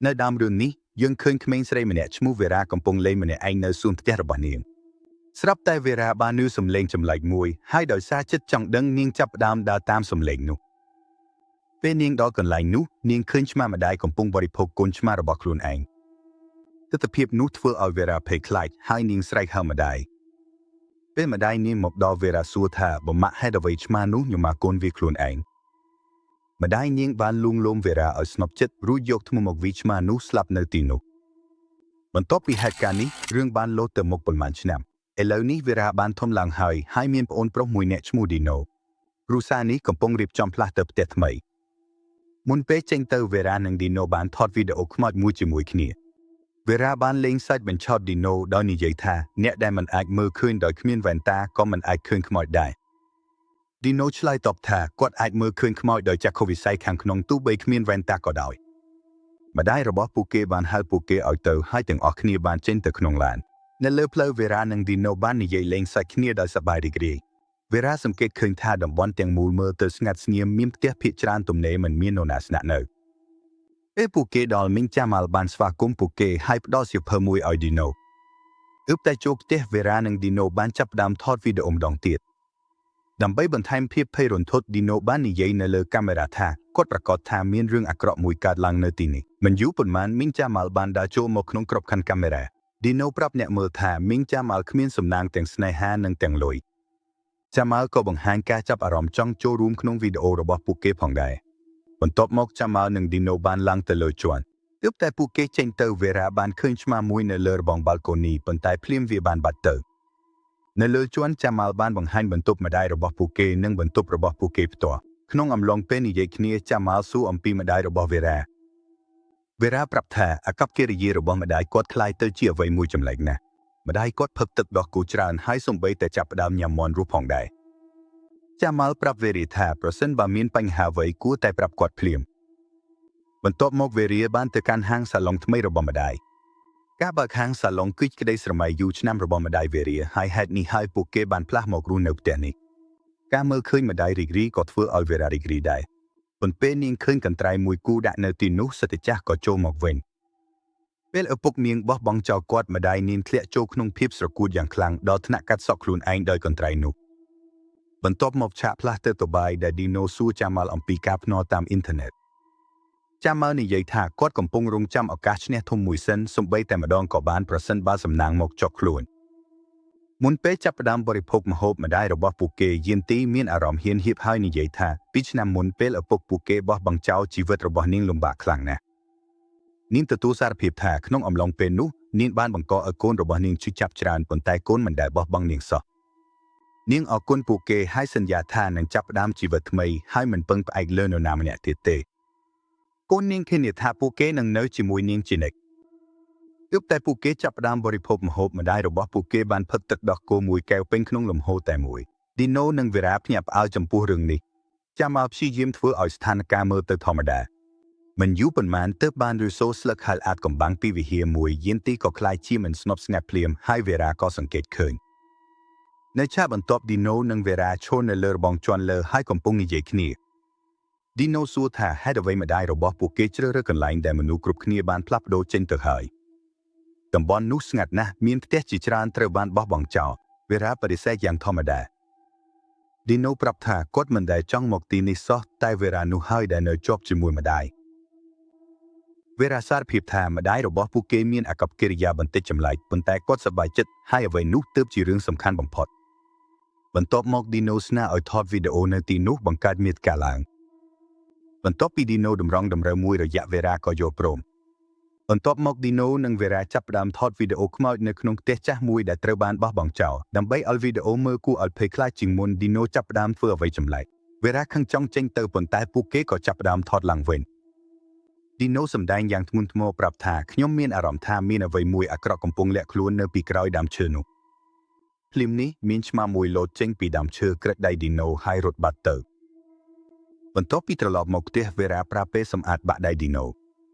នៅដើមរឿងនេះយើងឃើញក្មេងស្រីម្នាក់ឈ្មោះវេរ៉ាកំពុងលេងម្នាក់ឯងនៅសួនផ្ទះរបស់នាងស្រាប់តែវេរ៉ាបានឮសំឡេងចម្លែកមួយហើយដោយសារចិត្តចង់ដឹងនាងចាប់ផ្ដើមដើរតាមសំឡេងនោះពេលនាងដល់កន្លែងនោះនាងឃើញឆ្មាម្ដាយកំពុងបរិភោគកូនឆ្មារបស់ខ្លួនឯងទិដ្ឋភាពនោះធ្វើឲ្យវេរ៉ាភ័យខ្លាចហើយនាងស្រែកហៅម្ដាយពេលម្ដាយនាងមកដល់វេរ៉ាសួរថាបើម៉ាក់ហេតុអ្វីឆ្មានោះញម៉ាកូនវាខ្លួនឯងម្ដាយនាងបានលួងលោមវេរ៉ាឲ្យស្ងប់ចិត្តរួចយកធ្មប់មកវីឆ្មានោះស្លាប់នៅទីនោះបន្ទាប់ពីហេតុការណ៍នេះរឿងបានលោតទៅមុខប៉ុន្មានឆ្នាំឥឡូវនេះវេរ៉ាបានធំឡើងហើយហើយមានប្អូនប្រុសមួយនាក់ឈ្មោះឌីណូគ្រួសារនេះកំពុងរៀបចំផ្លាស់ទៅផ្ទះថ្មីមុនពេលចេញទៅវេរ៉ានិងឌីណូបានថតវីដេអូខ្មោចមួយជាមួយគ្នាវេរ៉ាបានលេងសើចបញ្ឆោតឌីណូដោយនិយាយថាអ្នកដែលមិនអាចមើលឃើញដោយគ្មានវ៉ែនតាក៏មិនអាចឃើញខ្មោចដែរឌីណូឆ្លើយតបថាគាត់អាចមើលឃើញខ្មោចដោយចក្ខុវិស័យខាងក្នុងទោះបីគ្មានវ៉ែនតាក៏ដោយម្ដាយរបស់ពួកគេបានហៅពួកគេឲ្យទៅហើយទាំងអស់គ្នាបានចេញទៅក្នុងឡាននៅលើផ្លូវវេរ៉ានិងឌីណូបាននិយាយលេងសើចគ្នាដោយសប្បាយរីករាយវេរ៉ាសង្កេតឃើញថាតំបន់ទាំងមូលមើលទៅស្ងាត់ស្ងៀមមានផ្ទះភាគច្រើនទំនេរមិនមាននរណាស្នាក់នៅពេលពួកគេដល់មីងចាម៉ាល់បានស្វាគមន៍ពួកគេហើយផ្ដល់សៀវភៅមួយឲ្យឌីណូទើបតែចូលផ្ទះវេរ៉ានិងឌីណូបានចាប់ផ្ដើមថតវីដេអូម្ដងទៀតដើម្បីបន្ថែមភាពភ័យរន្ធត់ឌីណូបាននិយាយនៅលើកាមេរ៉ាថាគាត់ប្រកាសថាមានរឿងអាក្រក់មួយកើតឡើងនៅទីនេះមិនយូរប៉ុន្មានមីងចាម៉ាល់បានដើរចូលមកក្នុងក្របខ័ណ្ឌកាមេរ៉ាឌីណូប្រាប់អ្នកមើលថាមីងចាម៉ាល់គ្មានសំណាងទាំងស្នេហានិងទាំងលុយចាម៉ាល់ក៏បង្ហាញការចាប់អារម្មណ៍ចង់ចូលរួមក្នុងវីដេអូរបស់ពួកគេផងដែរបន្ទាប់មកចាម៉ាល់និងឌីណូបានឡើងទៅលើជាន់ទើបតែពួកគេចេញទៅវេរ៉ាបានឃើញឆ្មាមួយនៅលើរបងបាល់កូនីប៉ុន្តែភ្លាមវាបានបាត់ទៅនៅលើជាន់ចាម៉ាល់បានបង្ហាញបន្ទប់ម្ដាយរបស់ពួកគេនិងបន្ទប់របស់ពួកគេផ្ទាល់ក្នុងអំឡុងពេលនិយាយគ្នាចាម៉ាល់សួរអំពីម្ដាយរបស់វេរ៉ាវេរ៉ាប្រាប់ថាអាកប្បកិរិយារបស់ម្ដាយគាត់ក្លាយទៅជាអ្វីមួយចម្លែកណាស់ម្ដាយគាត់ផឹកទឹកដោះគោច្រើនហើយសូម្បីតែចាប់ផ្ដើមញ៉ាំមាន់រស់ផងដែរចាម៉ាល់ប្រាប់វេរីថាប្រសិនបើមានបញ្ហាអ្វីគួរតែប្រាប់គាត់ភ្លាមបន្ទាប់មកវេរីបានទៅកាន់ហាងសាឡុងថ្មីរបស់ម្ដាយការបើកហាងសាឡុងគឺជាក្តីស្រមៃយូរឆ្នាំរបស់ម្ដាយវេរីហើយហេតុនេះហើយពួកគេបានផ្លាស់មករស់នៅផ្ទះនេះការមើលឃើញម្ដាយរីករាយក៏ធ្វើឲ្យវេរ៉ារីករាយដែរប៉ុន្តែនាងឃើញកន្ត្រៃមួយគូដាក់នៅទីនោះសិតតែចាស់ក៏ចូលមកវិញពេលឪពុកនាងបោះបង់ចោលគាត់ម្ដាយនាងធ្លាក់ចូលក្នុងភាពស្រគួតយ៉ាងខ្លាំងដល់ថ្នាក់កាត់សក់ខ្លួនឯងដោយកន្ត្រៃនោះបន្ទាប់មកឆាកផ្លាស់ទៅតបាយដែលឌីណូសួរចាម៉ាល់អំពីការភ្នាល់តាមអ៊ីនធឺណិតចាម៉ាល់និយាយថាគាត់កំពុងរងចាំឱកាសឈ្នះធំមួយសិនសូម្បីតែម្ដងក៏បានប្រសិនបើសំណាងមកចុកខ្លួនមុនពេលចាប់ផ្ដើមបរិភោគម្ហូបម្ដាយរបស់ពួកគេយានទីមានអារម្មណ៍ហ៊ានហៀបហើយនិយាយថាពីឆ្នាំមុនពេលឪពុកពួកគេបោះបង់ចោលជីវិតរបស់នាងលំបាកខ្លាំងណាស់នាងទទួលសារភាពថាក្នុងអំឡុងពេលនោះនាងបានបង្កឲ្យកូនរបស់នាងឈឺចាប់ច្រើនប៉ុន្តែកូនមិនដែលបោះបង់នាងសោះនាងអរគុណពួកគេហើយសន្យាថានឹងចាប់ផ្ដើមជីវិតថ្មីហើយមិនពឹងផ្អែកលើនរណាម្នាក់ទៀតទេកូននាងធានាថាពួកគេនឹងនៅជាមួយនាងជានិច្ចទើបតែពួកគេចាប់ផ្ដើមបរិភោគម្ហូបម្ដាយរបស់ពួកគេបានផឹកទឹកដោះគោមួយកែវពេញក្នុងលំហូរតែមួយឌីណូនិងវេរ៉ាភ្ញាក់ផ្អើលចំពោះរឿងនេះចាំមកព្យាយាមធ្វើឲ្យស្ថានភាពមើលទៅធម្មតាមិនយូរប៉ុន្មានទើបបានឬសូស្លឹកហែលអាចកំបាំងពីវិហារមួយយានទីក៏ក្លាយជាមិនស្ងប់ស្ងាត់ភ្លាមហើយវេរ៉ាក៏សង្កេតឃើញនៅឆាកបន្ទាប់ឌីណូនិងវេរ៉ាឈរនៅលើរបងជាន់លើហើយកំពុងនិយាយគ្នាឌីណូសួរថាហេតុអ្វីម្ដាយរបស់ពួកគេជ្រើសរើសកន្លែងដែលមនុស្សគ្រប់គ្នាបានផ្លាស់ប្ដូរចេញទៅហើយតំបន់នោះស្ងាត់ណាស់មានផ្ទះជាច្រើនត្រូវបានបោះបង់ចោលវេរ៉ាបដិសេធយ៉ាងធម្មតាឌីណូប្រាប់ថាគាត់មិនដែលចង់មកទីនេះសោះតែវេរ៉ានោះហើយដែលនៅជាប់ជាមួយម្ដាយវេរ៉ាសារភាពថាម្ដាយរបស់ពួកគេមានអាកប្បកិរិយាបន្តិចចម្លែកប៉ុន្តែគាត់សប្បាយចិត្តហើយអ្វីនោះទើបជារឿងសំខាន់បំផុតបន្ទាប់មកឌីណូស្នើឲ្យថតវីដេអូនៅទីនោះបង្កើតមាតិកាឡើងបន្ទាប់ពីឌីណូតម្រង់តម្រូវមួយរយៈវេរ៉ាក៏យល់ព្រមបន្ទាប់មកឌីណូនិងវេរ៉ាចាប់ផ្ដើមថតវីដេអូខ្មោចនៅក្នុងផ្ទះចាស់មួយដែលត្រូវបានបោះបង់ចោលដើម្បីឲ្យវីដេអូមើលគួរឲ្យភ័យខ្លាចជាងមុនឌីណូចាប់ផ្ដើមធ្វើអ្វីចម្លែកវេរ៉ាខឹងចង់ចេញទៅប៉ុន្តែពួកគេក៏ចាប់ផ្ដើមថតឡើងវិញឌីណូសម្ដែងយ៉ាងធ្ងន់ធ្ងរប្រាប់ថាខ្ញុំមានអារម្មណ៍ថាមានអ្វីមួយអាក្រក់កំពុងលាក់ខ្លួននៅពីក្រោយដើមឈើនោះភ្លាមនេះមានឆ្មាមួយលោតចេញពីដើមឈើក្រឹកដៃឌីណូហើយរត់បាត់ទៅបន្ទាប់ពីត្រឡប់មកផ្ទះវេរ៉ាប្រើពេលសម្អាតបាក់ដៃឌីណូ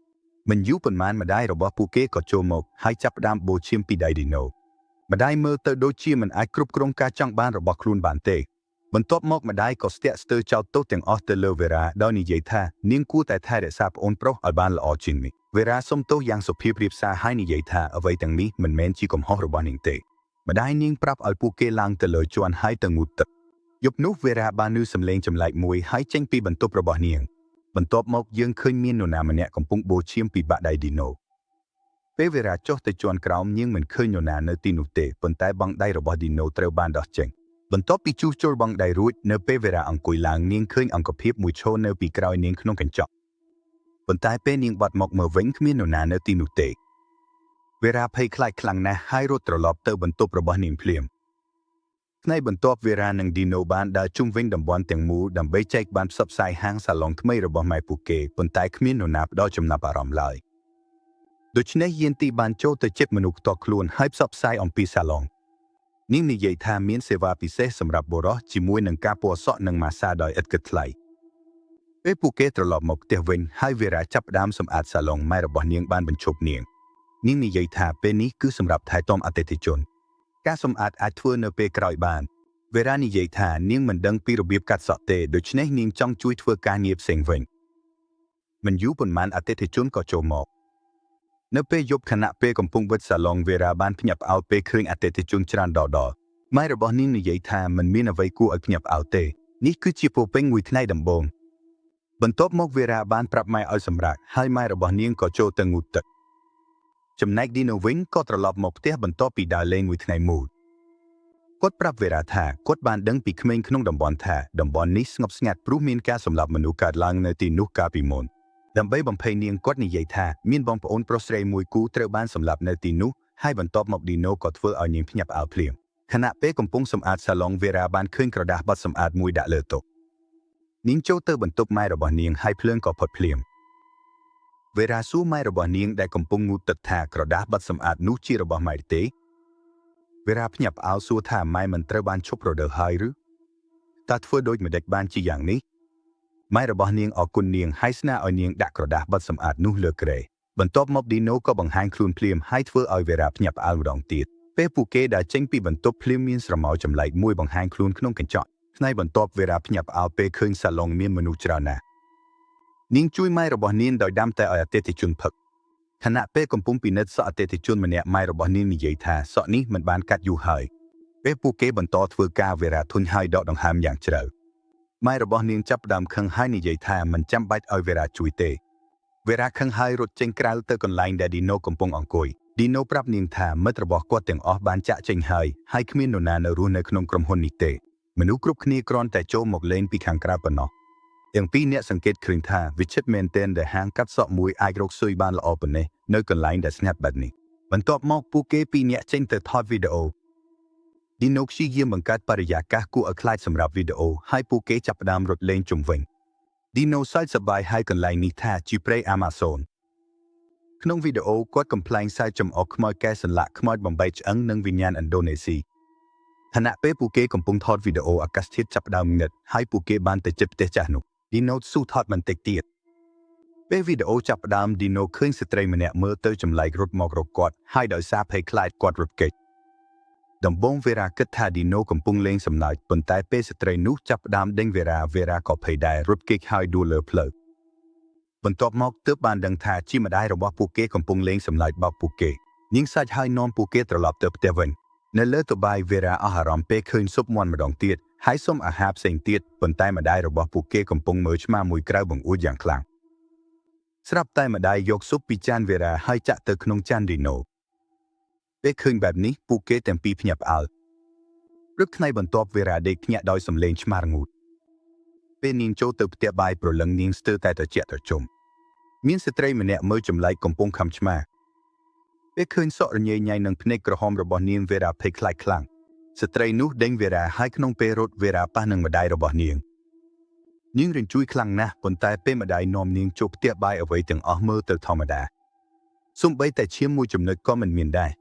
មិនយូរប៉ុន្មានម្ដាយរបស់ពួកគេក៏ចូលមកហើយចាប់ផ្ដើមបូឈាមពីដៃឌីណូម្ដាយមើលទៅដូចជាមិនអាចគ្រប់គ្រងការចង់បានរបស់ខ្លួនបានទេបន្ទាប់មកម្ដាយក៏ស្ទាក់ស្ទើរចោទទោសទាំងអស់ទៅលើវេរ៉ាដោយនិយាយថានាងគួរតែថែរក្សាប្អូនប្រុសឲ្យបានល្អជាងនេះ។ វេរ៉ាសុំទោសយ៉ាងសុភាពរាបសារហើយនិយាយថាអ្វីទាំងនេះមិនមែនជាកំហុសរបស់នាងទេម្ដាយនាងប្រាប់ឲ្យពួកគេឡើងទៅលើជាន់ហើយទៅងូតទឹកយប់នោះវេរ៉ាបានឮសំឡេងចម្លែកមួយហើយចេញពីបន្ទប់របស់នាងបន្ទាប់មកយើងឃើញមាននរណាម្នាក់កំពុងបូរឈាមពីបាក់ដៃឌីណូពេលវេរ៉ាចុះទៅជាន់ក្រោមនាងមិនឃើញនរណានៅទីនោះទេប៉ុន្តែបង់ដៃរបស់ឌីណូត្រូវបានដោះចេញបន្ទាប់ពីជួសជុលបង់ដៃរួចនៅពេលវេរ៉ាអង្គុយឡើងនាងឃើញអង្គភាពមួយឈរនៅពីក្រោយនាងក្នុងកញ្ចក់ប៉ុន្តែពេលនាងបាត់មកមើលវិញគ្មាននរណានៅទីនោះទេវេរ៉ាភ័យខ្លាចខ្លាំងណាស់ហើយរត់ត្រឡប់ទៅបន្ទប់របស់នាងភ្លាមថ្ងៃបន្ទាប់វេរ៉ានិងឌីណូបានដើរជុំវិញតំបន់ទាំងមូលដើម្បីចែកបានផ្សព្វផ្សាយហាងសាឡុងថ្មីរបស់ម៉ែពួកគេប៉ុន្តែគ្មាននរណាផ្ដល់ចំណាប់អារម្មណ៍ឡើយដូច្នេះយានទីបានចូលទៅជិតមនុស្សផ្ទាល់ខ្លួនហើយផ្សព្វផ្សាយអំពីសាឡុងនាងនិយាយថាមានសេវាពិសេសសម្រាប់បុរសជាមួយនឹងការពណ៌សក់និងម៉ាសាដោយឥតគិតថ្លៃពេលពួកគេត្រឡប់មកផ្ទះវិញហើយវេរ៉ាចាប់ផ្ដើមសម្អាតសាឡុងម៉ែរបស់នាងបានបញ្ឈប់នាងនាងនិយាយថាពេលនេះគឺសម្រាប់ថែទាំអតិថិជនការសម្អាតអាចធ្វើនៅពេលក្រោយបានវេរ៉ានិយាយថានាងមិនដឹងពីរបៀបកាត់សក់ទេដូច្នេះនាងចង់ជួយធ្វើការងារផ្សេងវិញមិនយូរប៉ុន្មានអតិថិជនក៏ចូលមកនៅពេលយប់ខណៈពេលកំពុងវិតសាឡុងវេរ៉ាបានភ្ញាក់ផ្អើលពេលឃើញអតិថិជនច្រើនដដម៉ែរបស់នាងនិយាយថាមិនមានអ្វីគួរឲ្យភ្ញាក់ផ្អើលទេនេះគឺជាពោពេញមួយថ្ងៃដំបូងបន្ទាប់មកវេរ៉ាបានប្រាប់ម៉ែឲ្យសម្រាកហើយម៉ែរបស់នាងក៏ចូលទៅងូតទឹកចំណែកឌីណូវិញក៏ត្រឡប់មកផ្ទះបន្ទាប់ពីដើរលេងមួយថ្ងៃមូលគាត់ប្រាប់វេរ៉ាថាគាត់បានដឹងពីក្មេងក្នុងតំបន់ថាតំបន់នេះស្ងប់ស្ងាត់ព្រោះមានការសម្លាប់មនុស្សកើតឡើងនៅទីនោះកាលពីមុនដើម្បីបំភ័យនាងគាត់និយាយថាមានបងប្អូនប្រុសស្រីមួយគូត្រូវបានសម្លាប់នៅទីនោះហើយបន្ទាប់មកឌីណូក៏ធ្វើឲ្យនាងភ្ញាក់ផ្អើលភ្លាមខណៈពេលកំពុងសម្អាតសាឡុងវេរ៉ាបានឃើញក្រដាសបត់សម្អាតមួយដាក់លើតុនាងចូលទៅបន្ទប់ម៉ែរបស់នាងហើយភ្លើងក៏ផុតភ្លាមវេរ៉ាសួរម៉ែរបស់នាងដែលកំពុងងូតទឹកថាក្រដាសបត់សម្អាតនោះជារបស់ម៉ែទេវេរ៉ាភ្ញាក់ផ្អើលសួរថាម៉ែមិនត្រូវបានឈប់រដូវហើយឬតើធ្វើដូចម្តេចបានជាយ៉ាងនេះម៉ែរបស់នាងអរគុណនាងហើយស្នើឲ្យនាងដាក់ក្រដាសបិទសម្អាតនោះលើគ្រែបន្ទាប់មកឌីណូក៏បង្ហាញខ្លួនភ្លាមហើយធ្វើឲ្យវេរ៉ាភ្ញាក់ផ្អើលម្ដងទៀតពេលពួកគេដែលចេញពីបន្ទប់ភ្លាមមានស្រមោលចម្លែកមួយបង្ហាញខ្លួនក្នុងកញ្ចក់ថ្ងៃបន្ទាប់វេរ៉ាភ្ញាក់ផ្អើលពេលឃើញសាឡុងមានមនុស្សច្រើនណាស់នាងជួយម៉ែរបស់នាងដោយដាំតែឲ្យអតិថិជនផឹកខណៈពេលកំពុងពិនិត្យសក់អតិថិជនម្នាក់ម៉ែរបស់នាងនិយាយថាសក់នេះមិនបានកាត់យូរហើយពេលពួកគេបន្តធ្វើការវេរ៉ាធុញហើយដកដង្ហើមយ៉ាងជ្រៅម៉ែរបស់នាងចាប់ផ្ដើមខឹងហើយនិយាយថាមិនចាំបាច់ឲ្យវេរ៉ាជួយទេវេរ៉ាខឹងហើយរត់ចេញក្រៅទៅកន្លែងដែលឌីណូកំពុងអង្គុយឌីណូប្រាប់នាងថាមិត្តរបស់គាត់ទាំងអស់បានចាក់ចេញហើយហើយគ្មាននរណានៅរស់នៅក្នុងក្រុមហ៊ុននេះទេមនុស្សគ្រប់គ្នាគ្រាន់តែចូលមកលេងពីខាងក្រៅប៉ុណ្ណោះទាំងពីរអ្នកសង្កេតឃើញថាវិចិត្រមែនទែនដែលហាងកាត់សក់មួយអាចរកស៊ុយបានល្អប៉ុណ្ណេះនៅកន្លែងដែលស្ងាត់បែបនេះបន្ទាប់មកពួកគេពីរអ្នកចេញទៅថតវីដេអូឌីណូព្យាយាមបង្កើតបរិយាកាសគួរឲ្យខ្លាចសម្រាប់វីដេអូហើយពួកគេចាប់ផ្ដើមរត់លេងជុំវិញឌីណូសើចសប្បាយហើយកន្លែងនេះថាជាព្រៃអាម៉ាហ្សូនក្នុងវីដេអូគាត់កំប្លែងសើចចំអកខ្មោចកែសន្លាក់ខ្មោចបំបែកឆ្អឹងនិងវិញ្ញាណឥណ្ឌូនេស៊ីខណៈពេលពួកគេកំពុងថតវីដេអូអាកាសធាតុចាប់ផ្ដើមងឹតហើយពួកគេបានទៅជិតផ្ទះចាស់នោះឌីណូស៊ូថតបន្តិចទៀតពេលវីដេអូចាប់ផ្ដើមឌីណូឃើញស្ត្រីម្នាក់មើលទៅចម្លែករត់មករកគាត់ហើយដោយសារភ័យខ្លាចគាត់រត់គេចដំបូងវេរ៉ាគិតថាឌីណូកំពុងលេងសំណើចប៉ុន្តែពេលស្ត្រីនោះចាប់ផ្ដើមដេញវេរ៉ាវេរ៉ាក៏ភ័យដែររត់គេចហើយដួលលើផ្លូវបន្ទាប់មកទើបបានដឹងថាជាម្ដាយរបស់ពួកគេកំពុងលេងសំណើចបោកពួកគេនាងសាច់ហើយនាំពួកគេត្រឡប់ទៅផ្ទះវិញនៅលើតុបាយវេរ៉ាអស់អារម្មណ៍ពេលឃើញស៊ុបមាន់ម្ដងទៀតហើយសុំអាហារផ្សេងទៀតប៉ុន្តែម្ដាយរបស់ពួកគេកំពុងមើលឆ្មាមួយក្រៅបង្អួចយ៉ាងខ្លាំងស្រាប់តែម្ដាយយកស៊ុបពីចានវេរ៉ាហើយចាក់ទៅក្នុងចានឌីណូពេលឃើញបែបនេះពួកគេទាំងពីរភ្ញាក់ផ្អើលព្រឹកថ្ងៃបន្ទាប់វេរ៉ាដេកភ្ញាក់ដោយសំឡេងឆ្មារងូតពេលនាងចូលទៅផ្ទះបាយព្រលឹងនាងស្ទើរតែត្រជាក់ត្រជុំមានស្ត្រីម្នាក់មើលចម្លែកកំពុងខំឆ្មាពេលឃើញសក់រញ៉េញ៉ៃនិងភ្នែកក្រហមរបស់នាងវេរ៉ាភ័យខ្លាចខ្លាំងស្ត្រីនោះដេញវេរ៉ាហើយក្នុងពេលរត់វេរ៉ាប៉ះនឹងម្ដាយរបស់នាងនាងរញ្ជួយខ្លាំងណាស់ប៉ុន្តែពេលម្ដាយនាំនាងចូលផ្ទះបាយអ្វីទាំងអស់មើលទៅធម្មតាសូម្បីតែឈាមមួយចំណុចក៏មិនមានដែរ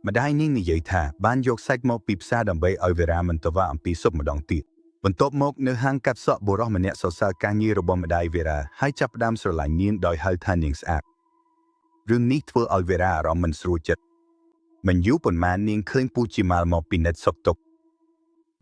ម្ដាយនាងនិយាយថាបានយកសាច់មកពីផ្សារដើម្បីឲ្យវេរ៉ាមិនទៅវ៉ាអំពីស៊ុបម្ដងទៀតបន្ទាប់មកនៅហាងកាត់សក់បុរសម្នាក់សរសើរការងាររបស់ម្ដាយវេរ៉ាហើយចាប់ផ្ដើមស្រឡាញ់នាងដោយហៅថានាងស្អាតរឿងនេះធ្វើឲ្យវេរ៉ាអារម្មណ៍មិនស្រួលចិត្តមិនយូរប៉ុន្មាននាងឃើញពូជីម៉ាល់មកពិនិត្យសុខទុក្ខ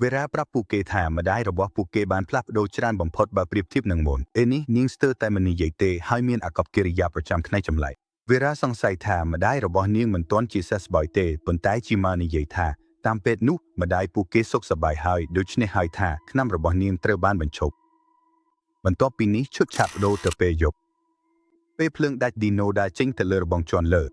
វេរ៉ាប្រាប់ពួកគេថាម្ដាយរបស់ពួកគេបានផ្លាស់ប្ដូរច្រើនបំផុតបើប្រៀបធៀបនឹងមុនឯនេះនាងស្ទើរតែមិននិយាយទេហើយមានអាកប្បកិរិយាប្រចាំថ្ងៃចម្លែកវេរ៉ាសង្ស័យថាម្ដាយរបស់នាងមិនទាន់ជាសះស្បើយទេប៉ុន្តែជីម៉ានិយាយថាតាមពេទ្យនោះម្ដាយពួកគេសុខសប្បាយហើយដូច្នេះហើយថាថ្នាំរបស់នាងត្រូវបានបញ្ឈប់បន្ទាប់ពីនេះឈុតឆាកប្ដូរទៅពេលយប់ពេលភ្លើងដាច់ឌីណូដើរចេញទៅលើរបងជាន់លើ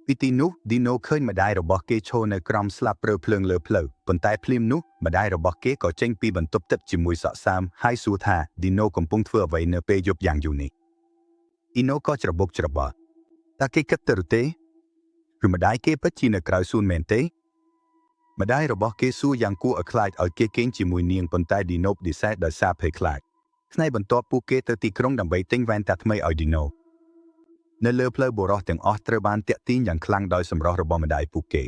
ពីទីនោះឌីណូឃើញម្ដាយរបស់គេឈរនៅក្រោមស្លាបព្រើភ្លើងលើផ្លូវប៉ុន្តែភ្លាមនោះម្ដាយរបស់គេក៏ចេញពីបន្ទប់ទឹកជាមួយសក់សាមហើយសួរថាឌីណូកំពុងធ្វើអ្វីនៅពេលយប់យ៉ាងយូរនេះឌីណូក៏ច្របូកច្របល់តើគេគិតទៅឬទេឬម្ដាយគេពិតជានៅក្រៅសួនមែនទេម្ដាយរបស់គេសួរយ៉ាងគួរឲ្យខ្លាចឲ្យគេគេងជាមួយនាងប៉ុន្តែឌីណូបដិសេធដោយសារភ័យខ្លាចថ្ងៃបន្ទាប់ពួកគេទៅទីក្រុងដើម្បីទិញវ៉ែនតាថ្មីឲ្យឌីណូនៅលើផ្លូវបុរសទាំងអស់ត្រូវបានទាក់ទាញយ៉ាងខ្លាំងដោយសម្រស់របស់ម្ដាយពួកគេ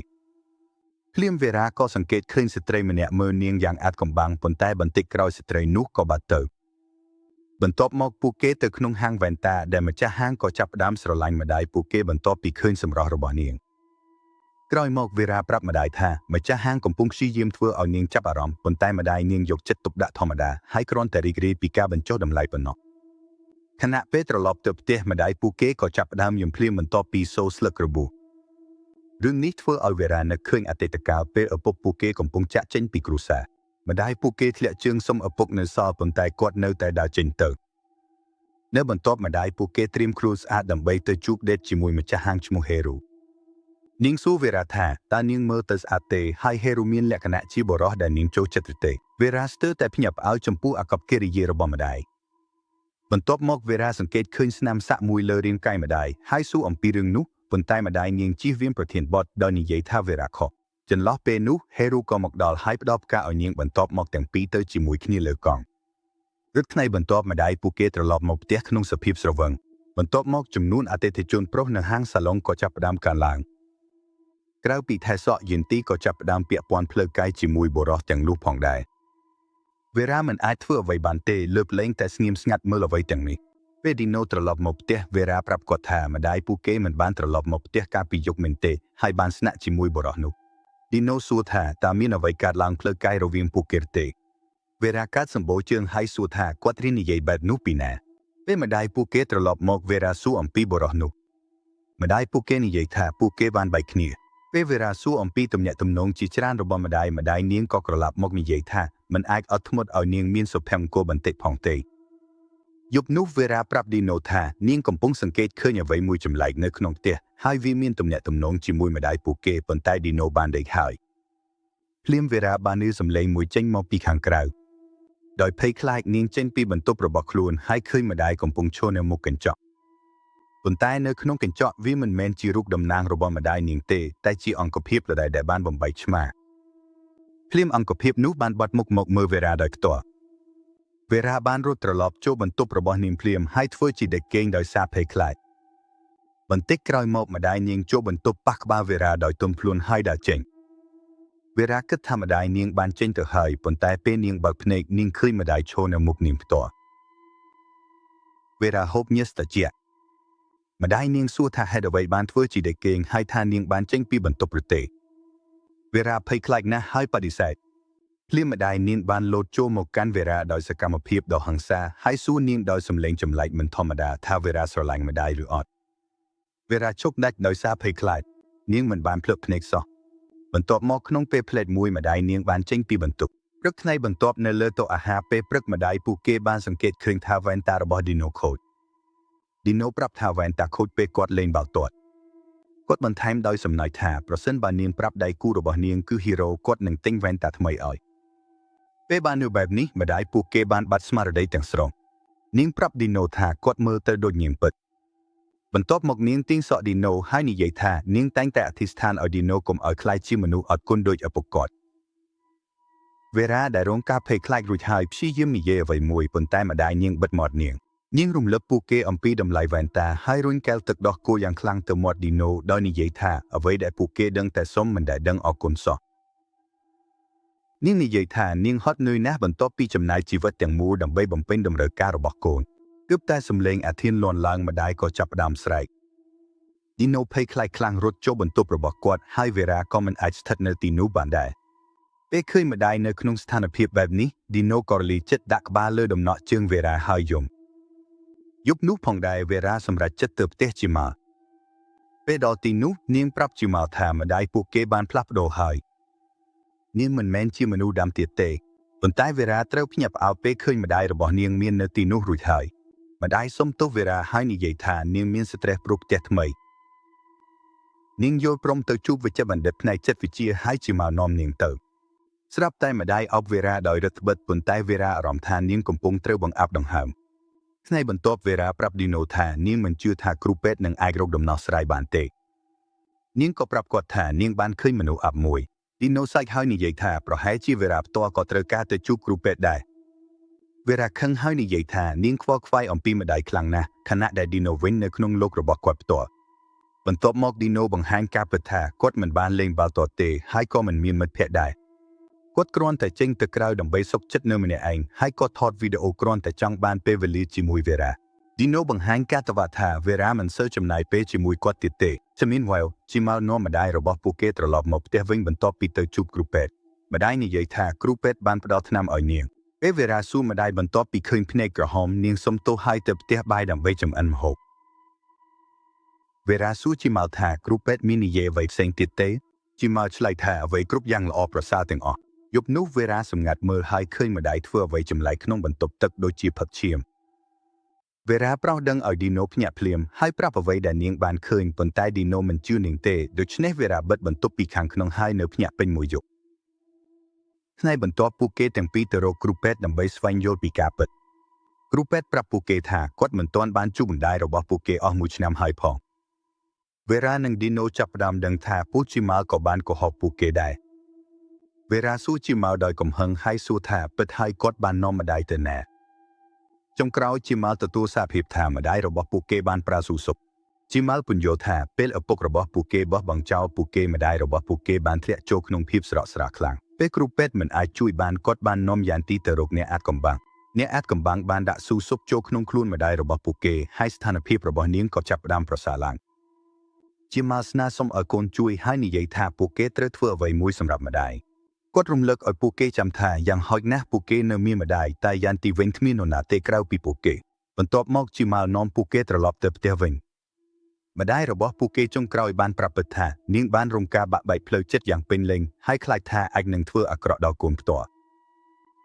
ភ្លាមវេរ៉ាក៏សង្កេតឃើញស្ត្រីម្នាក់មើលនាងយ៉ាងអាថ៌កំបាំងប៉ុន្តែបន្តិចក្រោយស្ត្រីនោះក៏បាត់ទៅបន្ទាប់មកពួកគេទៅក្នុងហាងវ៉ែនតាដែលម្ចាស់ហាងក៏ចាប់ផ្ដើមស្រឡាញ់ម្ដាយពួកគេបន្ទាប់ពីឃើញសម្រស់របស់នាងក្រោយមកវេរ៉ាប្រាប់ម្ដាយថាម្ចាស់ហាងកំពុងព្យាយាមធ្វើឲ្យនាងចាប់អារម្មណ៍ប៉ុន្តែម្ដាយនាងយកចិត្តទុកដាក់ធម្មតាហើយគ្រាន់តែរីករាយពីការបញ្ចុះតម្លៃប៉ុណ្ណោះខណៈពេលត្រឡប់ទៅផ្ទះម្ដាយពួកគេក៏ចាប់ផ្ដើមយំភ្លាមបន្ទាប់ពីសូរស្លឹករបួសរឿងនេះធ្វើឲ្យវេរ៉ានឹកឃើញអតីតកាលពេលឪពុកពួកគេកំពុងចាក់ចេញពីគ្រួសារម្ដាយពួកគេធ្លាក់ជើងសុំឪពុកនៅសល់ប៉ុន្តែគាត់នៅតែដើរចេញទៅនៅបន្ទាប់ម្ដាយពួកគេត្រៀមខ្លួនស្អាតដើម្បីទៅជួបដេតជាមួយម្ចាស់ហាងឈ្មោះហេរូនាងសួរវេរ៉ាថាតើនាងមើលទៅស្អាតទេហើយហេរូមានលក្ខណៈជាបុរសដែលនាងចូលចិត្តឬទេវេរ៉ាស្ទើរតែភ្ញាក់ផ្អើលចំពោះអាកប្បកិរិយារបស់ម្ដាយបន្ទាប់មកវេរ៉ាសង្កេតឃើញស្នាមសាក់មួយលើរាងកាយម្ដាយហើយសួរអំពីរឿងនោះប៉ុន្តែម្ដាយនាងជៀសវាងប្រធានបទដោយនិយាយថាវេរ៉ាខុសចន្លោះពេលនោះហេរូក៏មកដល់ហើយផ្ដល់ផ្កាឲ្យនាងបន្ទាប់មកទាំងពីរទៅជាមួយគ្នាលើកង់ព្រឹកថ្ងៃបន្ទាប់ម្ដាយពួកគេត្រឡប់មកផ្ទះក្នុងសភាពស្រវឹងបន្ទាប់មកចំនួនអតិថិជនប្រុសនៅហាងសាឡុងក៏ចាប់ផ្ដើមកើនឡើងក្រៅពីថែសក់យិនទីក៏ចាប់ផ្ដើមពាក់ព័ន្ធផ្លូវកាយជាមួយបុរសទាំងនោះផងដែរវេរ៉ាមិនអាចធ្វើអ្វីបានទេលើកលែងតែស្ងៀមស្ងាត់មើលអ្វីទាំងនេះពេលឌីណូត្រឡប់មកផ្ទះវេរ៉ាប្រាប់គាត់ថាម្ដាយពួកគេមិនបានត្រឡប់មកផ្ទះកាលពីយប់មែនទេហើយបានស្នាក់ជាមួយបុរសនោះឌីណូសួរថាតើមានអ្វីកើតឡើងផ្លូវកាយរវាងពួកគេទេវេរ៉ាកាត់សម្បូរជើងហើយសួរថាគាត់រៀននិយាយបែបនោះពីណាពេលម្ដាយពួកគេត្រឡប់មកវេរ៉ាសួរអំពីបុរសនោះម្ដាយពួកគេនិយាយថាពួកគេបានបែកគ្នាពេលវេរ៉ាសួរអំពីទំនាក់ទំនងជាច្រើនរបស់ម្ដាយម្ដាយនាងក៏ក្រឡាប់មកនិយាយថាមិនអាចអត់ធ្មត់ឲ្យនាងមានសុភមង្គលបន្តិចផងទេយប់នោះវេរ៉ាប្រាប់ឌីណូថានាងកំពុងសង្កេតឃើញអ្វីមួយចម្លែកនៅក្នុងផ្ទះហើយវាមានទំនាក់ទំនងជាមួយម្ដាយពួកគេប៉ុន្តែឌីណូបានដេកហើយភ្លាមវេរ៉ាបានឮសំឡេងមួយចេញមកពីខាងក្រៅដោយភ័យខ្លាចនាងចេញពីបន្ទប់របស់ខ្លួនហើយឃើញម្ដាយកំពុងឈរនៅមុខកញ្ចក់ប៉ុន្តែនៅក្នុងកញ្ចក់វាមិនមែនជារូបតំណាងរបស់ម្ដាយនាងទេតែជាអង្គភាពដដែលដែលបានបំបែកឆ្មាភ្លាមអង្គភាពនោះបានបាត់មុខមកមើលវេរ៉ាដោយផ្ទាល់វេរ៉ាបានរត់ត្រឡប់ចូលបន្ទប់របស់នាងភ្លាមហើយធ្វើជាដេកគេងដោយសារភ័យខ្លាចបន្តិចក្រោយមកម្ដាយនាងចូលបន្ទប់ប៉ះក្បាលវេរ៉ាដោយទុំខ្លួនហើយដើរចេញវេរ៉ាគិតថាម្ដាយនាងបានចេញទៅហើយប៉ុន្តែពេលនាងបើកភ្នែកនាងឃើញម្ដាយឈរនៅមុខនាងផ្ទាល់វេរ៉ាហូបញើសត្រជាក់ម្ដាយនាងសួរថាហេតុអ្វីបានធ្វើជាដេកគេងហើយថានាងបានចេញពីបន្ទប់ឬទេវេរ៉ាភ័យខ្លាចណាស់ហើយបដិសេធភ្លាមម្ដាយនាងបានលោតចូលមកកាន់វេរ៉ាដោយសកម្មភាពដ៏ហិង្សាហើយសួរនាងដោយសម្លេងចម្លែកមិនធម្មតាថាវេរ៉ាស្រឡាញ់ម្ដាយឬអត់វេរ៉ាជោគដាច់ដោយសារភ័យខ្លាចនាងមិនបានភ្លឺភ្នែកសោះបន្ទាប់មកក្នុងពេលផ្លែតមួយម្ដាយនាងបានចេញពីបន្ទប់ព្រឹកថ្ងៃបន្ទាប់នៅលើតុអាហារពេលព្រឹកម្ដាយពួកគេបានសង្កេតឃើញថាវ៉ែនតារបស់ឌីណូខូចឌីណូប្រាប់ថាវ៉ែនតាខូចពេលគាត់លេងបាល់ទាត់គាត់បន្ថែមដោយសំណើចថាប្រសិនបើនាងប្រាប់ដៃគូរបស់នាងគឺហ៊ីរ៉ូគាត់នឹងទិញវ៉ែនតាថ្មីឲ្យពេលបាននៅបែបនេះម្ដាយពួកគេបានបាត់ស្មារតីទាំងស្រុងនាងប្រាប់ឌីណូថាគាត់មើលទៅដូចនាងពិតបន្ទាប់មកនាងទាញសក់ឌីណូហើយនិយាយថានាងតែងតែអធិស្ឋានឲ្យឌីណូកុំឲ្យក្លាយជាមនុស្សអត់គុណដូចឪពុកគាត់វេរ៉ាដែលរងការភ័យខ្លាចរួចហើយព្យាយាមនិយាយអ្វីមួយប៉ុន្តែម្ដាយនាងបិទមាត់នាងនាងរំលឹកពួកគេអំពីតម្លៃវ៉ែនតាហើយរុញកែវទឹកដោះគោយ៉ាងខ្លាំងទៅមាត់ឌីណូដោយនិយាយថាអ្វីដែលពួកគេដឹងតែសុំមិនដែលដឹងអរគុណសោះនាងនិយាយថានាងហត់នឿយណាស់បន្ទាប់ពីចំណាយជីវិតទាំងមូលដើម្បីបំពេញតម្រូវការរបស់កូនទើបតែសំឡេងអាធានលាន់ឡើងម្ដាយក៏ចាប់ផ្ដើមស្រែកឌីណូភ័យខ្លាចខ្លាំងរត់ចូលបន្ទប់របស់គាត់ហើយវេរ៉ាក៏មិនអាចស្ថិតនៅទីនោះបានដែរ ពេលឃើញម្ដាយនៅក្នុងស្ថានភាពបែបនេះឌីណូក៏រលីចិត្តដាក់ក្បាលលើដំណក់ជើងវេរ៉ាហើយយំយប់នោះផងដែរវេរ៉ាសម្រេចចិត្តទៅផ្ទះជីម៉ាល់ពេលដល់ទីនោះនាងប្រាប់ជីម៉ាល់ថាម្ដាយពួកគេបានផ្លាស់ប្ដូរហើយនាងមិនមែនជាមនុស្សដើមទៀតទេប៉ុន្តែវេរ៉ាត្រូវភ្ញាក់ផ្អើលពេលឃើញម្ដាយរបស់នាងមាននៅទីនោះរួចហើយម្ដាយសុំទោសវេរ៉ាហើយនិយាយថានាងមានស្ត្រេសព្រោះផ្ទះថ្មីនាងយល់ព្រមទៅជួបវេជ្ជបណ្ឌិតផ្នែកចិត្តវិទ្យាហើយជីម៉ាល់នាំនាងទៅស្រាប់តែម្ដាយអោបវេរ៉ាដោយរឹតត្បិតប៉ុន្តែវេរ៉ាអារម្មណ៍ថានាងកំពុងត្រូវបង្អាប់ដង្ហើមថ្ងៃបន្ទាប់វេរ៉ាប្រាប់ឌីណូថានាងមិនជឿថាគ្រូពេទ្យនឹងអាចរកដំណោះស្រាយបានទេនាងក៏ប្រាប់គាត់ថានាងបានឃើញមនុស្សអាប់មួយឌីណូសាច់ហើយនិយាយថាប្រហែលជាវេរ៉ាផ្ទាល់ក៏ត្រូវការទៅជួបគ្រូពេទ្យដែរវេរ៉ាខឹងហើយនិយាយថានាងខ្វល់ខ្វាយអំពីម្ដាយខ្លាំងណាស់ខណៈដែលឌីណូវិញនៅក្នុងលោករបស់គាត់ផ្ទាល់បន្ទាប់មកឌីណូបង្ហាញការពិតថាគាត់មិនបានលេងបាល់ទាត់ទេហើយក៏មិនមានមិត្តភ័ក្តិដែរគាត់គ្រាន់តែចេញទៅក្រៅដើម្បីសុខចិត្តនៅម្នាក់ឯងហើយក៏ថតវីដេអូគ្រាន់តែចង់បានពេលវេលាជាមួយវេរ៉ាឌីណូបង្ហាញការតវ៉ាថាវេរ៉ាមិនសូវចំណាយពេលជាមួយគាត់ទៀតទេ Meanwhile ជីម៉ាល់នាំម្ដាយរបស់ពួកគេត្រឡប់មកផ្ទះវិញបន្ទាប់ពីទៅជួបគ្រូពេទ្យម្ដាយនិយាយថាគ្រូពេទ្យបានផ្ដល់ថ្នាំឲ្យនាងពេលវេរ៉ាសួរម្ដាយបន្ទាប់ពីឃើញភ្នែកក្រហមនាងសុំទោសហើយទៅផ្ទះបាយដើម្បីចម្អិនម្ហូបវេរ៉ាសួរជីម៉ាល់ថាគ្រូពេទ្យមាននិយាយអ្វីផ្សេងទៀតទេជីម៉ាល់ឆ្លើយថាអ្វីគ្រប់យ៉ាងល្អប្រសើរទាំងអស់យប់នោះវេរ៉ាសម្ងាត់មើលហើយឃើញម្ដាយធ្វើអ្វីចម្លែកក្នុងបន្ទប់ទឹកដូចជាផឹកឈាមវេរ៉ាប្រោះដឹងឲ្យឌីណូភ្ញាក់ភ្លាមហើយប្រាប់អ្វីដែលនាងបានឃើញប៉ុន្តែឌីណូមិនជឿនាងទេដូច្នេះវេរ៉ាបិទបន្ទប់ពីខាងក្នុងហើយនៅភ្ញាក់ពេញមួយយប់ថ្ងៃបន្ទាប់ពួកគេទាំងពីរទៅរកគ្រូពេទ្យដើម្បីស្វែងយល់ពីការពិតគ្រូពេទ្យប្រាប់ពួកគេថាគាត់មិនទាន់បានជួបម្ដាយរបស់ពួកគេអស់មួយឆ្នាំហើយផងវេរ៉ានិងឌីណូចាប់ផ្ដើមដឹងថាពូជីម៉ាល់ក៏បានកុហកពួកគេដែរវេរ៉ាសួរជីម៉ាល់ដោយកំហឹងហើយសួរថាពិតហើយគាត់បាននាំម្ដាយទៅណាចុងក្រោយជីម៉ាល់ទទួលសារភាពថាម្ដាយរបស់ពួកគេបានប្រើស៊ូសុបជីម៉ាល់ពន្យល់ថាពេលឪពុករបស់ពួកគេបោះបង់ចោលពួកគេម្ដាយរបស់ពួកគេបានធ្លាក់ចូលក្នុងភាពស្រកស្រាលខ្លាំងពេលគ្រូពេទ្យមិនអាចជួយបានគាត់បាននាំយ៉ានទីទៅរកអ្នកអាថ៌កំបាំងអ្នកអាថ៌កំបាំងបានដាក់ស៊ូសុបចូលក្នុងខ្លួនម្ដាយរបស់ពួកគេហើយស្ថានភាពរបស់នាងក៏ចាប់ផ្ដើមប្រសើរឡើងជាម៉ាល់ស្នើសុំឲ្យកូនជួយហើយនិយាយថាពួកគេត្រូវធ្វើអ្វីមួយសម្រាប់ម្ដាយគាត់រំលឹកឲ្យពួកគេចាំថាយ៉ាងហោចណាស់ពួកគេនៅមានម្ដាយតែយ៉ានទីវិញគ្មាននរណាទេក្រៅពីពួកគេបន្ទាប់មកជីម៉ាល់នាំពួកគេត្រឡប់ទៅផ្ទះវិញម្ដាយរបស់ពួកគេចុងក្រោយបានប្រាប់ពិតថានាងបានរងការបាក់បែកផ្លូវចិត្តយ៉ាងពេញលេញហើយខ្លាចថាអាចនឹងធ្វើអាក្រក់ដល់កូនផ្ទាល់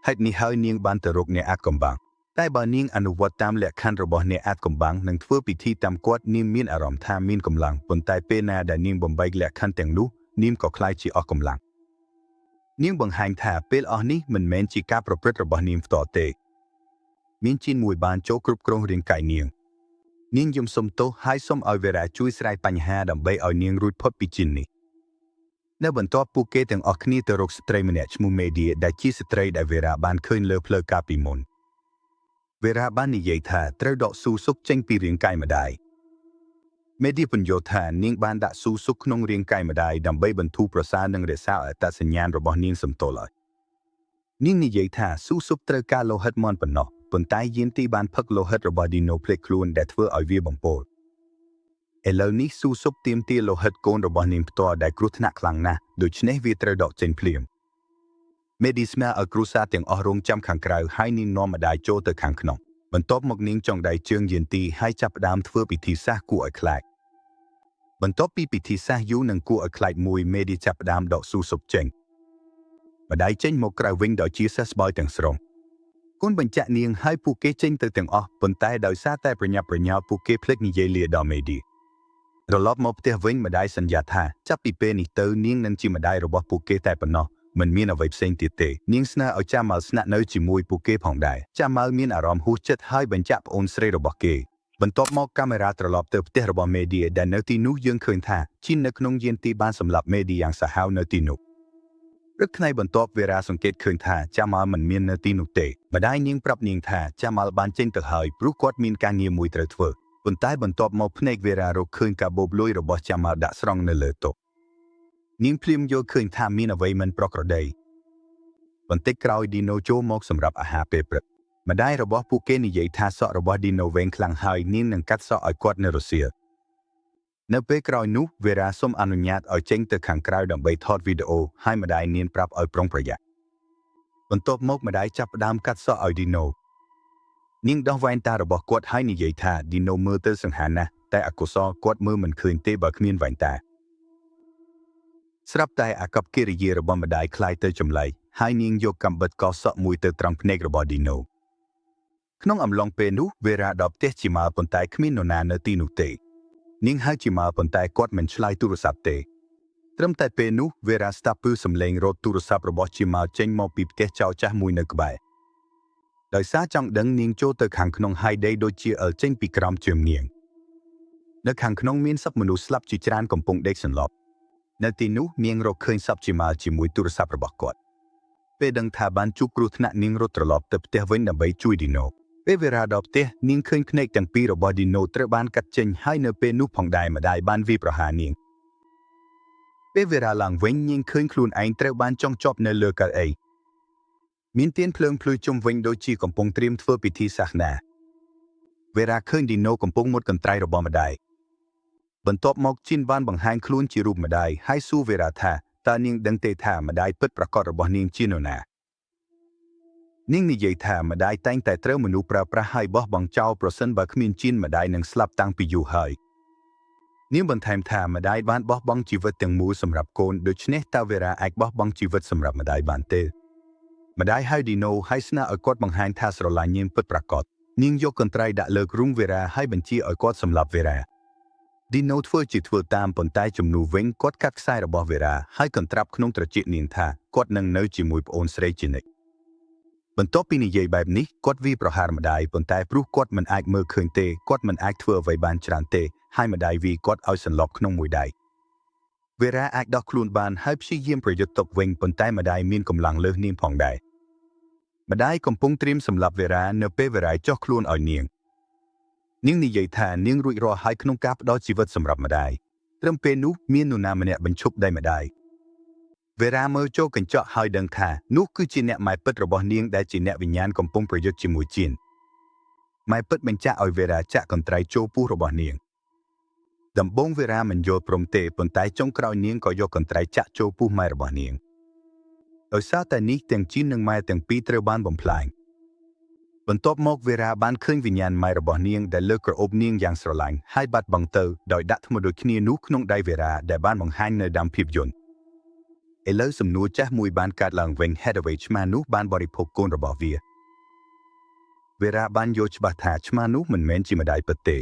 ហេតុនេះហើយនាងបានទៅរកអ្នកអាថ៌កំបាំងតែបើនាងអនុវត្តតាមលក្ខខណ្ឌរបស់អ្នកអាថ៌កំបាំងនិងធ្វើពិធីតាមគាត់នាងមានអារម្មណ៍ថាមានកម្លាំងប៉ុន្តែពេលណាដែលនាងបំបែកលក្ខខណ្ឌទាំងនោះនាងក៏ក្លាយជាអស់កម្លាំងនាងបង្ហាញថាពេលអស់នេះមិនមែនជាការប្រព្រឹត្តរបស់នាងផ្ទាល់ទេមានជីនមួយបានចូលគ្រប់គ្រងរាងកាយនាងនាងយំសុំទោសហើយសុំឲ្យវេរ៉ាជួយស្រាយបញ្ហាដើម្បីឲ្យនាងរួចផុតពីជីននេះនៅបន្ទាប់ពួកគេទាំងអស់គ្នាទៅរកស្ត្រីម្នាក់ឈ្មោះមេឌីដែលជាស្ត្រីដែលវេរ៉ាបានឃើញលើផ្លូវកាលពីមុនវេរ៉ាបាននិយាយថាត្រូវដកស៊ូសុកចេញពីរាងកាយម្ដាយមេឌីពន្យល់ថានាងបានដាក់ស៊ូសុកក្នុងរាងកាយម្ដាយដើម្បីបន្ធូរប្រសាទនិងរក្សាអត្តសញ្ញាណរបស់នាងសំទល់ឲ្យនាងនិយាយថាស៊ូសុកត្រូវការលោហិតមន់ប៉ុណ្ណោះប៉ុន្តែយានទីបានផឹកលោហិតរបស់ឌីណូភ្លេចខ្លួនដែលធ្វើឲ្យវាបំពុលឥឡូវនេះស៊ូសុកទាមទារលោហិតកូនរបស់នាងផ្ទាល់ដែលគ្រោះថ្នាក់ខ្លាំងណាស់ដូច្នេះវាត្រូវដកចេញភ្លាមមេឌីស្មែឲ្យគ្រួសារទាំងអស់រងចាំខាងក្រៅហើយនាងនាំម្ដាយចូលទៅខាងក្នុងបន្ទាប់មកនាងចងដៃជើងយានទីហើយចាប់ផ្ដើមធ្វើពិធីសាសគួរឲ្យខ្លាចបន្ទាប់ពីពិធីសាសយូរនិងគួរឲ្យខ្លាចមួយមេឌីចាប់ផ្ដើមដកស៊ូសុបចេញម្ដាយចេញមកក្រៅវិញដោយជាសះស្បើយទាំងស្រុងកូនបញ្ជាក់នាងឲ្យពួកគេចេញទៅទាំងអស់ប៉ុន្តែដោយសារតែប្រញាប់ប្រញាល់ពួកគេភ្លេចនិយាយលាដល់មេឌីត្រឡប់មកផ្ទះវិញម្ដាយសន្យាថាចាប់ពីពេលនេះទៅនាងនឹងជាម្ដាយរបស់ពួកគេតែប៉ុណ្ណោះមិនមានអ្វីផ្សេងទៀតទេនាងស្នើឲ្យចាម៉ាល់ស្នាក់នៅជាមួយពួកគេផងដែរចាម៉ាល់មានអារម្មណ៍ហួសចិត្តហើយបញ្ជាក់ប្អូនស្រីរបស់គេបន្ទាប់មកកាមេរ៉ាត្រឡប់ទៅផ្ទះរបស់មេឌីដែលនៅទីនោះយើងឃើញថាជីននៅក្នុងយានទីបានសម្លាប់មេឌីយ៉ាងសាហាវនៅទីនោះព្រឹកថ្ងៃបន្ទាប់វេរ៉ាសង្កេតឃើញថាចាម៉ាល់មិនមាននៅទីនោះទេម្ដាយនាងប្រាប់នាងថាចាម៉ាល់បានចេញទៅហើយព្រោះគាត់មានការងារមួយត្រូវធ្វើប៉ុន្តែបន្ទាប់មកភ្នែកវេរ៉ារកឃើញកាបូបលុយរបស់ចាម៉ាល់ដាក់ស្រង់នៅលើតុនាងភ្លាមយល់ឃើញថាមានអ្វីមិនប្រក្រតីបន្តិចក្រោយឌីណូចូលមកសម្រាប់អាហារពេលព្រឹកម្ដាយរបស់ពួកគេនិយាយថាសក់របស់ឌីណូវែងខ្លាំងហើយនាងនឹងកាត់សក់ឲ្យគាត់នៅរសៀល នៅពេលក្រោយនោះវេរ៉ាសូមអនុញ្ញាតឲ្យចេញទៅខាងក្រៅដើម្បីថតវីដេអូហើយម្ដាយនាងប្រាប់ឲ្យប្រុងប្រយ័ត្នបន្ទាប់មកម្ដាយចាប់ផ្ដើមកាត់សក់ឲ្យឌីណូនាងដោះវ៉ែនតារបស់គាត់ហើយនិយាយថាឌីណូមើលទៅសង្ហាណាស់តែអកុសលគាត់មើលមិនឃើញទេបើគ្មានវ៉ែនតាស្រាប់តែអាកប្បកិរិយារបស់ម្ដាយក្លាយទៅចម្លែកហើយនាងយកកាំបិតកោសសក់មួយទៅត្រង់ភ្នែករបស់ឌីណូក្នុងអំឡុងពេលនោះវេរ៉ាដល់ផ្ទះជីម៉ាល់ប៉ុន្តែគ្មាននរណានៅទីនោះទេនាងហៅជីម៉ាល់ប៉ុន្តែគាត់មិនឆ្លើយទូរស័ព្ទទេត្រឹមតែពេលនោះវេរ៉ាស្ដាប់ឮសំឡេងរត់ទូរស័ព្ទរបស់ជីម៉ាល់ចេញមកពីផ្ទះចៅចាស់មួយនៅក្បែរដោយសារចង់ដឹងនាងចូលទៅខាងក្នុងហើយដីដូចជាអិលចេញពីក្រោមជើងនាងនៅខាងក្នុងមានសពមនុស្សស្លាប់ជាច្រើនកំពុងដេកសន្លប់នៅទីនោះនាងរកឃើញសពជីម៉ាល់ជាមួយទូរស័ព្ទរបស់គាត់ពេលដឹងថាបានជួបគ្រោះថ្នាក់នាងរត់ត្រឡប់ទៅផ្ទះវិញដើម្បីជួយឌីណូពេលវេរ៉ាដល់ផ្ទះនាងឃើញភ្នែកទាំងពីររបស់ឌីណូត្រូវបានកាត់ចេញហើយនៅពេលនោះផងដែរម្ដាយបានវាយប្រហារនាងពេលវេរ៉ាឡើងវិញនាងឃើញខ្លួនឯងត្រូវបានចងជាប់នៅលើកៅអីមានទៀនភ្លើងភ្លឺជុំវិញដូចជាកំពុងត្រៀមធ្វើពិធីសាសនាវេរ៉ាឃើញឌីណូកំពុងមុតកន្ត្រៃរបស់ម្ដាយបន្ទាប់មកជីនបានបង្ហាញខ្លួនជារូបម្ដាយហើយសួរវេរ៉ាថាតើនាងដឹងទេថាម្ដាយពិតប្រាកដរបស់នាងជានរណានាងនិយាយថាម្ដាយតែងតែត្រូវមនុស្សប្រើប្រាស់ហើយបោះបង់ចោលប្រសិនបើគ្មានជីនម្ដាយនឹងស្លាប់តាំងពីយូរហើយនាងបន្ថែមថាម្ដាយបានបោះបង់ជីវិតទាំងមូលសម្រាប់កូនដូច្នេះតើវេរ៉ាអាចបោះបង់ជីវិតសម្រាប់ម្ដាយបានទេម្ដាយហៅឌីណូហើយស្នើឲ្យគាត់បង្ហាញថាស្រឡាញ់នាងពិតប្រាកដនាងយកកន្ត្រៃដាក់លើទ្រូងវេរ៉ាហើយបញ្ជាឲ្យគាត់សម្លាប់វេរ៉ាឌីណូធ្វើជាធ្វើតាមប៉ុន្តែជំនួសវិញគាត់កាត់ខ្សែរបស់វេរ៉ាហើយកន្ត្រាប់ក្នុងត្រចៀកនាងថាគាត់នឹងនៅជាមួយប្អូនស្រីជានិច្ចបន្ទាប់ពីនិយាយបែបនេះគាត់វាយប្រហារម្ដាយប៉ុន្តែព្រោះគាត់មិនអាចមើលឃើញទេគាត់មិនអាចធ្វើអ្វីបានច្រើនទេហើយម្ដាយវាយគាត់ឲ្យសន្លប់ក្នុងមួយដៃវេរ៉ាអាចដោះខ្លួនបានហើយព្យាយាមប្រយុទ្ធតបវិញប៉ុន្តែម្ដាយមានកម្លាំងលើសនាងផងដែរម្ដាយកំពុងត្រៀមសម្លាប់វេរ៉ានៅពេលវេរ៉ាចោះខ្លួនឲ្យនាងនាងនិយាយថានាងរួចរាល់ហើយក្នុងការផ្ដល់ជីវិតសម្រាប់ម្ដាយត្រឹមពេលនោះមាននរណាម្នាក់បញ្ឈប់ដៃម្ដាយវេរ៉ាមើលចូលកញ្ចក់ហើយដឹងថានោះគឺជាអ្នកម៉ែពិតរបស់នាងដែលជាអ្នកវិញ្ញាណកំពុងប្រយុទ្ធជាមួយជីនម៉ែពិតបញ្ជាក់ឲ្យវេរ៉ាចាក់កន្ត្រៃចូលពោះរបស់នាងដំបូងវេរ៉ាមិនយល់ព្រមទេប៉ុន្តែចុងក្រោយនាងក៏យកកន្ត្រៃចាក់ចូលពោះម៉ែរបស់នាងដោយសារតែនេះទាំងជីននិងម៉ែទាំងពីរត្រូវបានបំផ្លាញបន្ទាប់មកវេរ៉ាបានឃើញវិញ្ញាណម៉ែរបស់នាងដែលលើកក្រអូបនាងយ៉ាងស្រឡាញ់ហើយបាត់បង់ទៅដោយដាក់ថ្មដូចគ្នានោះក្នុងដៃវេរ៉ាដែលបានបង្ហាញនៅដើមភាពយន្តឥឡូវសំណួរចាស់មួយបានកើតឡើងវិញហេតុអ្វីឆ្មានោះបានបរិភោគកូនរបស់វាវេរ៉ាបានយល់ច្បាស់ថាឆ្មានោះមិនមែនជាម្ដាយពិតទេ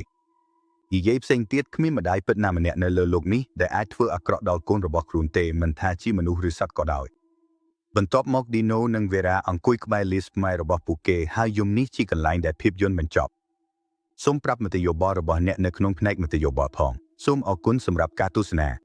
និយាយផ្សេងទៀតគ្មានម្ដាយពិតណាម្នាក់នៅលើលោកនេះដែលអាចធ្វើអាក្រក់ដល់កូនរបស់ខ្លួនទេមិនថាជាមនុស្សឬសត្វក៏ដោយបន្ទាប់មកឌីណូនិងវេរ៉ាអង្គុយក្បែរលីសម៉ែរបស់ពួកគេហើយយំនេះជាកន្លែងដែលភាពយន្តបញ្ចប់សូមប្រាប់មតិយោបល់របស់អ្នកនៅក្នុងផ្នែកមតិយោបល់ផងសូមអរគុណសម្រាប់ការទស្សនា។